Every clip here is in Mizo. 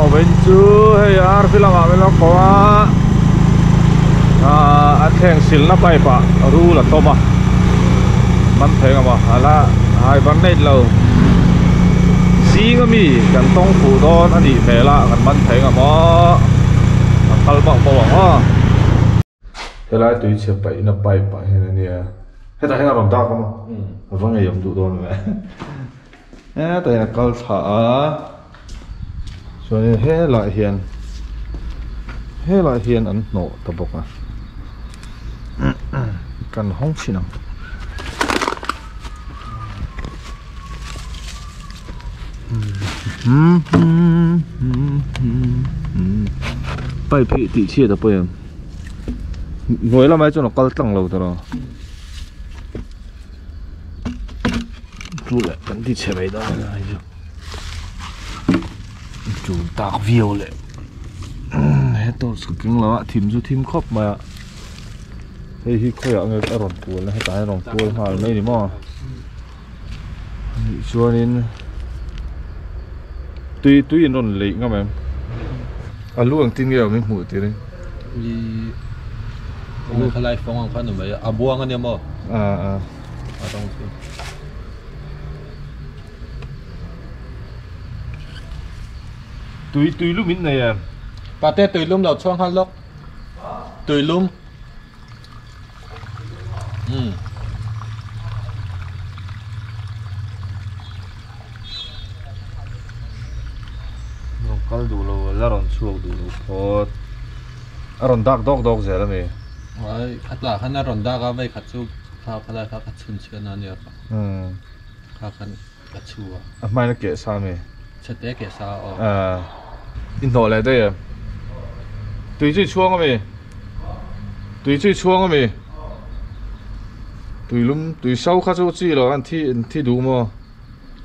Vawiin chu hei arfi lamah min lo ko a aah an thleng silna pipe ah rul a tawm a man thei ang maw a la hibernate lo zing ami kan tawng fuh dawn a nih hmel a kan man thei ang maw kan kal bauh bauh ang aw. Helai tui chhe paihna pipe ah hian ania hetah hian a rawn dak a maw a va ngeiawm duh dawn ve hetah hian a kal thla a chuanin helaiah hian helaiah hian an hnawh ta bawk a kan hawng chhin ang. Pipe hi tih chhiat a pawi em hnuai lamah hi chuan a kal tlang lo tawh chu leh kan ti chhe mai dawn a ni chu tul tak viau leh he torch ka keng lo a thim chu thim khawp mai a hei hi khawiah nge a rawn kual na hetah hian a rawn kual nghal mai a ni maw. Chuanin tui tui in rawn leih ngam em a lu ang tin nge awm i hmuh tir in i lu khalai fawng ang khan awm mai a buang ania maw a a a rawng chu tui tui lum in nei em pate tui lum lo chhuang nghal lawk tui lum um rawn kal duh lo la rawn chhuak duh lo phawt a rawn dak dawk dawk zel a ni ai khatla khan a rawn dak a vei khat chu kha khalai kha ka chhun chhiat na ania um kha khan ka chhu a a hmain a keh sa ami chhete keh sa aw ah i hnawh leh daih em tui chu i chhuang ami tui chu i chhuang ami tui lum tui so kha chu chi lo an thi an thi duh maw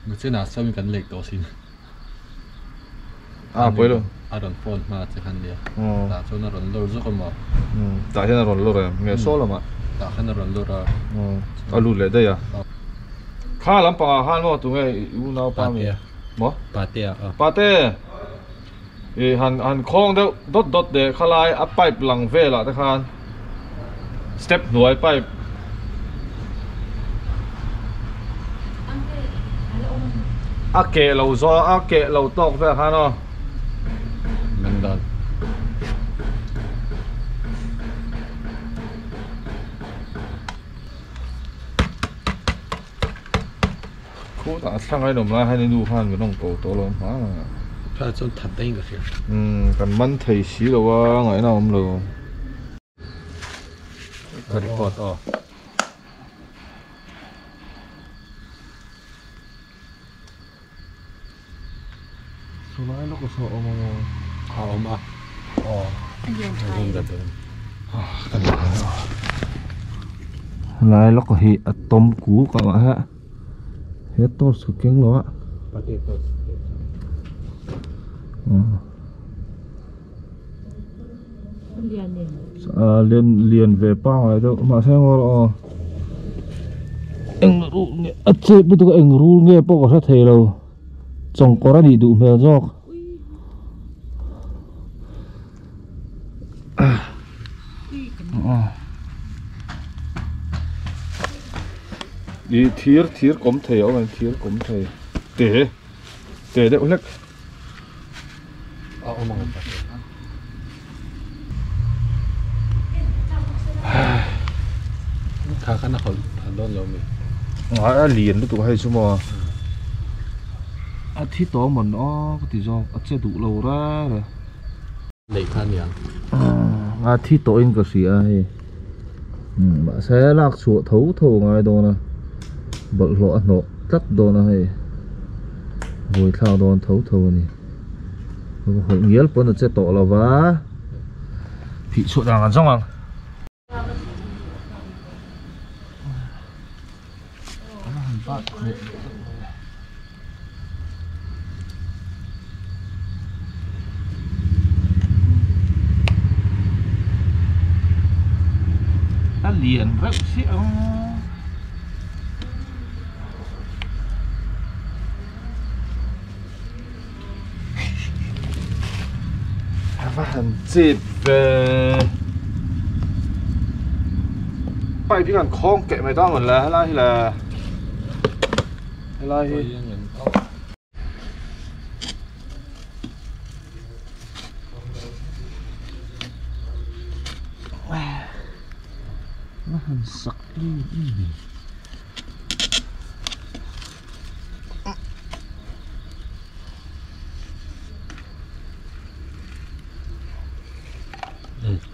Nachinah sawn kan lek tawh sin a pawi lo a rawn phone hma che khan nia tah chuan a rawn lawr zawk a maw tah hian a rawn lawr em nge saw lamah tah khan a rawn lawr a a lut leh daih a kha lampangah khan maw tunge i unau pa mi maw patea a pate i han han khawng deuh dawt dawt leh khalai a pipe lang velah te khan step hnuai pipe a keh lo zawh a keh lo tawk vel khan aw Khutah a thlang a inawm lai hian i nu khan min rawn ko tawh lo hma Kha chuan that daih in ka hria. Umm kan man thei si lo a ngaihna a awm lo. Ka record aw. Chulai lawk a saw awm a maw? A awm a. Aw. A lian tha em? Helai lawk hi a tawm kuk ang a he torch ka keng lo a. A lian lian ve pangngai deuh mahse ngaw rawh aw eng rul nge a chep lutuk a eng rul nge pawh ka hre thei lo chawngkawr a nih duh hmel zawk ih thir thir kawm thei a awm em thir kawm thei te te deuh hlek. A awm ang tak Kha khan a hawlh phah dawn lo mi. Ngai a lian lutuk hei chu maw. A thi tawh mawn aw ka ti zawk a che duh lo reng reng. Neih kha aniang. A thi tawh in ka hria hei. Mahse lak chhuah tho tho a ngai dawn a bawlhhlawh a hnawh tlat dawn a hei. Buaithlak dawn tho tho a ni. Hawlh ngial pawn a che tawh lo va phih chhuah dan an zawng ang. A lian reuh chiah ang. Va han chip ve. Pipe hi kan khawng keh mai dawn mawn le helai hi le helai hi. Va han sak em em ve.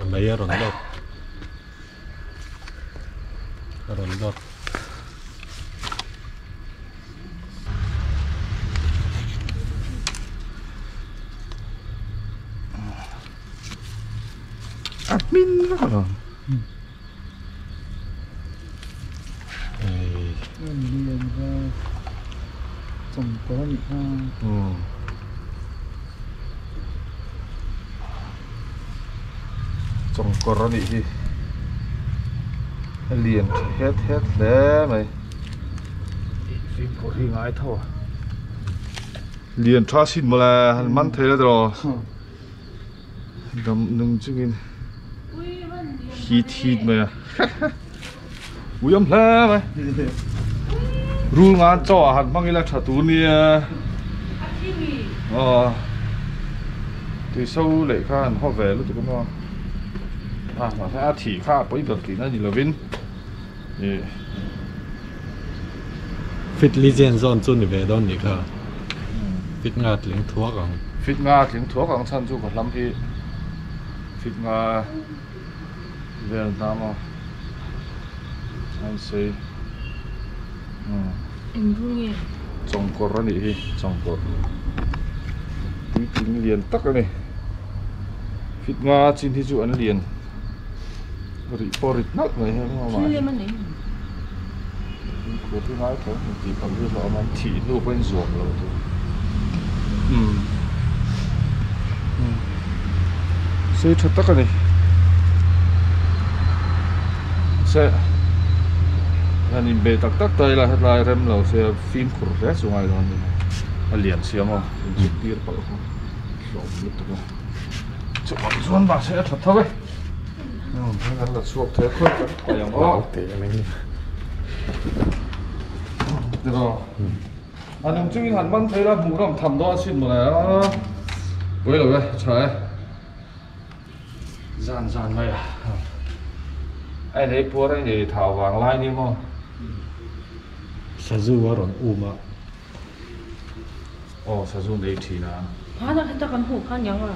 A mei a rawn lawk a rawn lawk. A hmin vak alawm. Chawngkawr a nih hi a lian tha het het hle mai fimkhur hi ngai tho a lian tha sin mawle han man thei la tiraw. Dam nung chungin hit hit mai a ui awm hle mai rul ngan chaw ah han hmang ila tha tur nia aw tuiso leh kha an haw ve lutuk a maw a mahse a thih kha a pawi ber tihna ni lovin ih Fit legend zawn chu ni ve dawn nih kha fit nga tling thuak ang. Fit nga tling thuak ang chhan chu ka hlam hi fit nga vel hna maw an sei umm chawngkawr a nih hi chawngkawr puitling lian tak a ni fit nga chin hi chu an lian. Rih pawh rit nalh mai hian a awm a. Fimkhur hi ngai tho ang tih pawh hi hlauhawm a, an thih hnu pawhin zuam lo tur. Umm sei tha tak a ni. Se han inbe tak tak ta ila hetlai rem lo se fimkhur hle chu ngai dawn a ni. A lian siam aw inzirtir palh kha hlauhawm lutuk a. Chuan chuan mahse a tha tho e. Kan la chhuak thei khawi kan paih ang aw. Tiraw. A nung chungin han man thei la hmuh ram tham dawn asin mawle a. Pawi lo e, tha e. Zan zan mai a. A inei puar a inei thau vang lai ni maw. Sazu a rawn um a. Aw sazu nei thin a. Hmanah heta kan hmuh khan yang a.